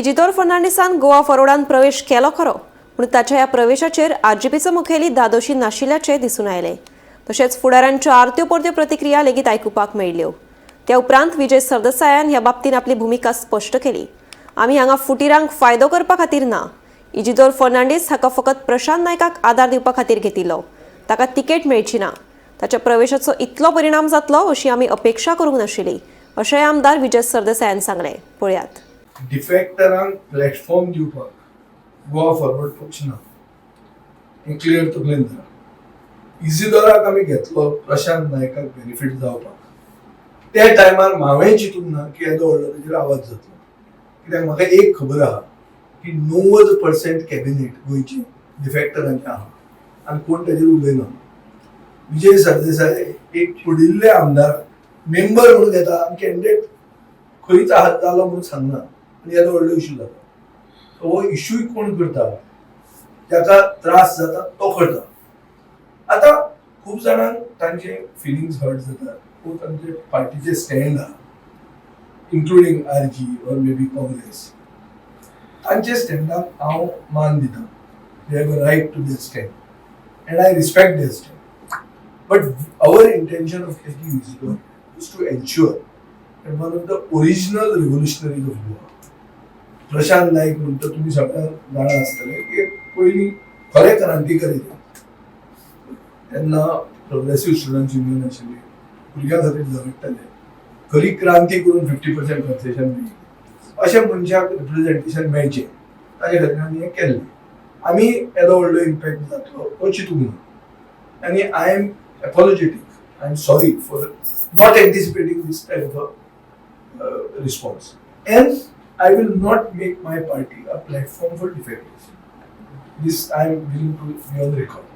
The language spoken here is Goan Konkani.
इजिदोर फर्नांडीसान गोवा फॉरवर्डान प्रवेश केलो खरो, पूण ताच्या ह्या प्रवेशाचेर आरजीपीचो मुखेली धादोशी नाशिल्ल्याचें दिसून आयलें. तशेंच फुडाऱ्यांच्यो आरत्यो परत्यो प्रतिक्रिया लेगीत आयकुपाक मेळ्ळ्यो. त्या उपरांत विजय सरदेसायान ह्या बाबतींत आपली भुमिका स्पश्ट केली. आमी हांगा फुटिरांक फायदो करपा खातीर ना. इजिदोर फर्नांडीस हाका फकत प्रशांत नायकाक आदार दिवपा खातीर घेतिल्लो. ताका तिकेट मेळची ना. ताच्या प्रवेशाचो इतलो परिणाम जातलो अशी आमी अपेक्षा करूंक नाशिल्ली, अशेंय आमदार विजय सरदेसायान सांगलें. पळयात. डिफेक्टरांक प्लॅटफॉर्म दिवपाक गोवा फॉरवर्ड पक्ष ना हें क्लियर तकलेन धरा. इजिदोराक आमी घेतलो प्रशांत नायकाक बेनिफीट जावपाक. त्या टायमार हांवें चिंतूंक ना की येदो व्हडलो तेजेर आवाज जातलो, कित्याक म्हाका एक खबर आहा की 90% कॅबिनेट गोंयची डिफेक्टरांचें आहा आनी कोण तेजेर उलयना. विजय सरदेसाय एक पडिल्ले आमदार मेंबर म्हणून घेता आनी कॅन्डिडेट खंयच आहा जालो म्हणून सांगना आनी येदो व्हडलो इशू जाता. सो हो इशूय कोण करता? जाका त्रास जाता तो करता. आतां खूब जाणांक तांचे फिलिंग्स हर्ट जातात. खूब तांचे पार्टीचे स्टँड आहा, including RG or maybe Congress. तांचे स्टँडाक हांव मान दिता. They have a right to their stand and I respect their stand, but our intention of taking Isidore is to ensure that one of the original revolutionaries of Goa, Prashant Naik म्हणटा, तुमी सगळ्या जाणा आसतले की पयलीं खरे क्रांतिकारी ते. तेन्ना प्रोग्रेसीव स्टुडंट्स युनियन आशिल्ली, भुरग्यां खातीर झगडटाले. खरी क्रांती करून 50% कन्सेशन मेळ्ळी. अशा मनशाक रिप्रेझेंटेशन मेळचें ताजे खातीर आमी हें केल्लें. आमी येदो व्हडलो इम्पॅक्ट जातलो तो चिंतूंक ना आनी I am apologetic. I am sorry for not anticipating this type of response and I will not make my party a platform for defectors. This I am willing to be on record.